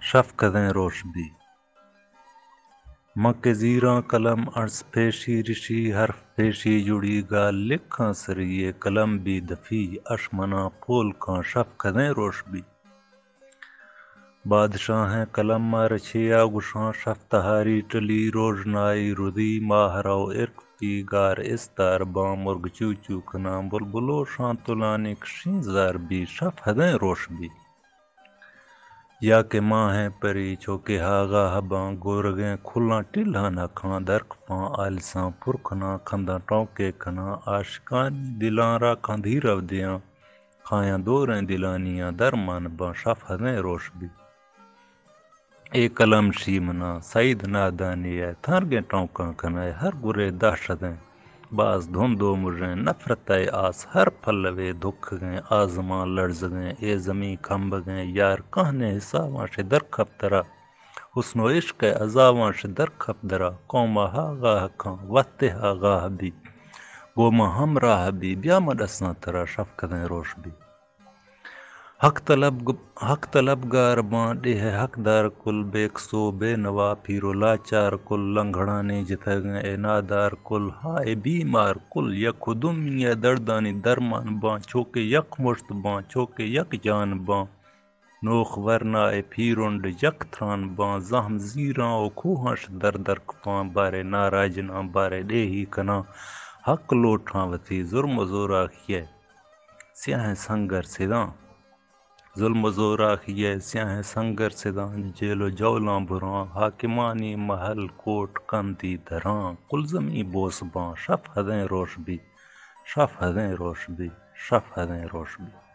شف کدیں روش بی۔ من کہ زیراں قلم، ارس پیشی رشی، حرف پیشی جڑی، گال لکھاں سری ءِ قلم بی دفی، اش منا پول کاں شف کدیں روش بی۔ بادشاہیں قلم ءَ رچے ءَ گشاں، شف تہاری ٹلی، روژنائی ردی، ماہ رو ارک بی، گار استار باں، مرگ چو چو کناں، بلبلو شانتلانی کشیں زار بی، شف ہدیں روش بی۔ یا کہ ماہیں پری چو کہ ہاغا ہباں، گورگیں کھلاں ٹلہاں نکاں، درکپاں آلساں پر کناں، کنداں ٹونکے کناں، عاشقانی دلاں را کندھی رو دیاں، کھایاں دوریں دلانیاں درمان باں، شف ہدیں روش بی۔ اے قلم شی منا سعید نادانی ءِ تھرگیں ٹونکاں کنائے، ہر گرے دہشتیں باز دھند و مژیں، نفرت ءِ آس ہر پلوے دکھگیں، آزمان لرزگیں، اے زمین کمبگیں، یار کہنیں حساباں شہ در کپترا، حسن و عشق ءِ عذاباں شہ در کپترا، قوم ءَ ہاغاہ کاں، وت ءَ ہاغاہ بی، گوں ما ہمراہ بی، بیا ما ڈساں ترا، شف کدیں روش بی۔ حق طلب، حق طلبگار باں، ڈیہ حقدار کل، بے کسو بے نوا، پیر و لاچار کل، لنگھڑانی جتگیں اے نادار کل، ہائے بیمار کل، یک و دومی ءِ دردانی درمان باں، چو کہ یک مشت باں، چو کہ یک جان باں، نوخ ورنا ءِ پیرنڈ یک تران باں، زہم زیراں و کوہاں شہ در در کپاں، بارے ناراجناں، بارے ڈیہی کناں، حق لوٹاں وتی، ظلم و زوراکی ءِ سیاہیں سنگر سداں۔ ظلم و زوراکی ءِ سیاہیں سنگر سداں، جیل و جولاں براں، حاکمانی محل کوٹ کندی دراں، کل زمین بوس باں، شف ہدیں روش بی، شف ہدیں روش بی، شف ہدیں روش بی۔